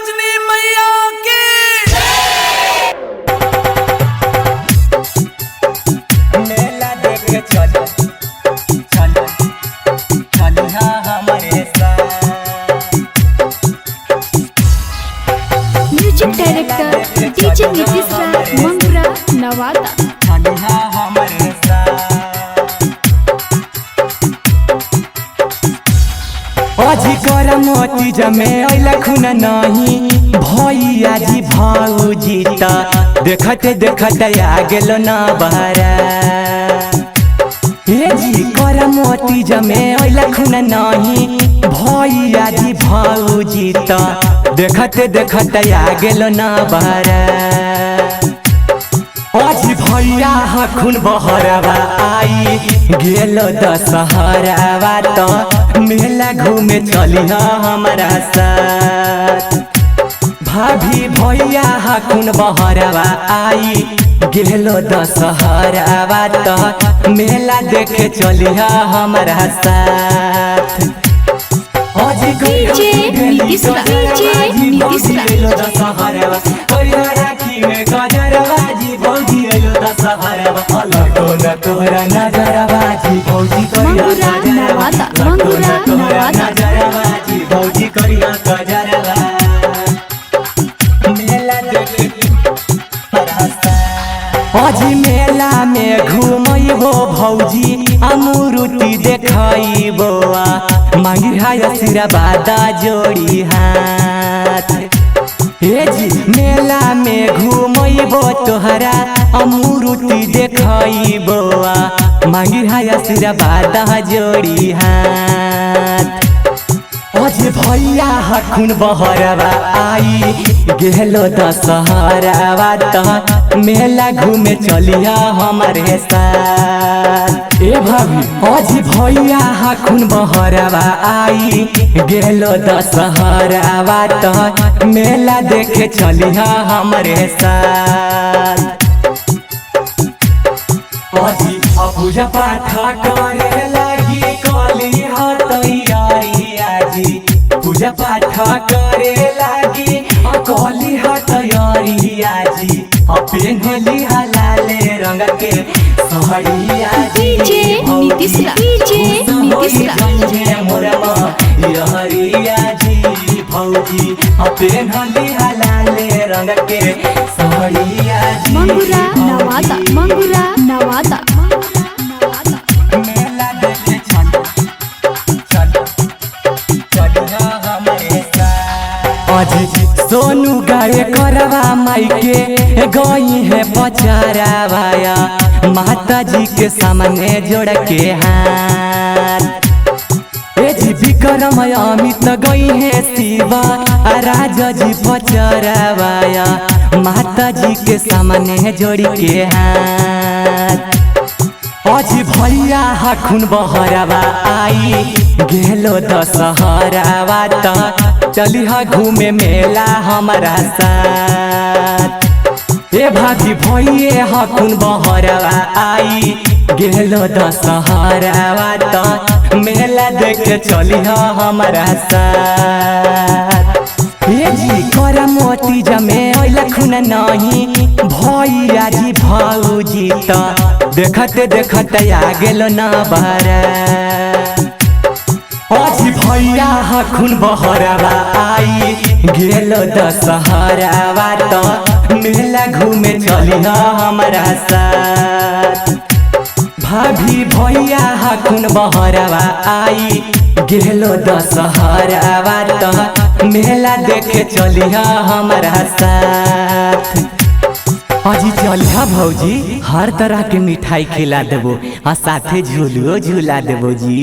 विंध्याचली मैया की। मेला देखे चल चल चलिहा हमारे साथ। Music director DJ Nitish Raj, Mangura, Nawada. चलिहा हमारे साथ। अजी करमती जमे अइला खुना नहीं भैया जी भाऊजी त देखते देखते आ गेलो न बहरा। हे जी करमती जमे अइला खुना नहीं भैया जी भाऊजी त देखते देखते आ गेलो न बहरा। अजी भैया हखुन बहरवा आई गेलो दशहरावा त मेला घूमे चलिह हमारा साथ। भाभी भैया हखुन बहरवा आई गेलो दशहरावा त मेला देखे चलिह हमारा साथ। अजी DJ Nitish Raj, DJ Nitish Raj. दशहरावा राखी में गजरवा जी भौजी अइलो दशहरावा अलगो न तोहरा नजरवा जी भौजी करिया मंगुरा गजरवा। नवादा, लगो न मंगुरा तोहरा नवादा। नजरवा जी भौजी करिया गजरवा। मेला देखे अजी मेला में घुमैबो भौजी अमरुति देखैबो आ मांगी हाय आशीर्वाद जोड़ी हाथ। हे जी मेला में घुमैबो तोहरा अमरुति देखैबो आ मांगी हाय आशीर्वाद जोड़ी हाथ। अजी भैया हखुन बहरवा आई गेलो दशहरावा त मेला घूमे चलिया हमारे साथ। ए भाभी अजी भैया हखुन बहरवा आई गेलो दशहरावा त मेला देखे चलिया हमारे साथ। अजी पूजा पाठ करे लागी कली हतैयारी आजी पूजा पाठ करे लागी कली हतैयारी आजी पेन्हली हलाले रंग के सहरिया जी। DJ Nitish Raj, DJ Nitish Raj. यहरिया जी भौजी पेन्हली हलाले रंग के सहरिया जी। मंगुरा नवादा, मंगुरा नवादा। मेला देखे चल चल चलिहा हमारे साथ। अजी सोनू गाए करवा माई के गई है पचारावाया माता जी के सामने जोड़ के हाथ। ए जी विक्रम अमित गई है शिवा राजा जी पचरावाया माता जी के सामने जोड़ के हाथ। अजी भैया हखुन बहरवा आई गेलो दशहरावा त चलिह घूमे मेला हमारा साथ। ए भाभी भैये हखुन बहरवा आई गेलो दशहरावा त मेला देखे चलिह हमारा साथ। हे जी करमती जमे अइला खुन नहीं भैया जी भाऊजी त देखते देखते आ गेलो न बहरा। अजी भैया हखुन बहरवा आई गेलो दशहरावा त मेला घूमे चलिह हमारा साथ। भाभी भैया हखुन बहरवा आई गेलो दशहरावा त मेला देखे चलिह हमारा साथ। अजी चलिह भौजी हर तरह के मिठाई खिला देबो आ साथे झूलो झूला देबो जी।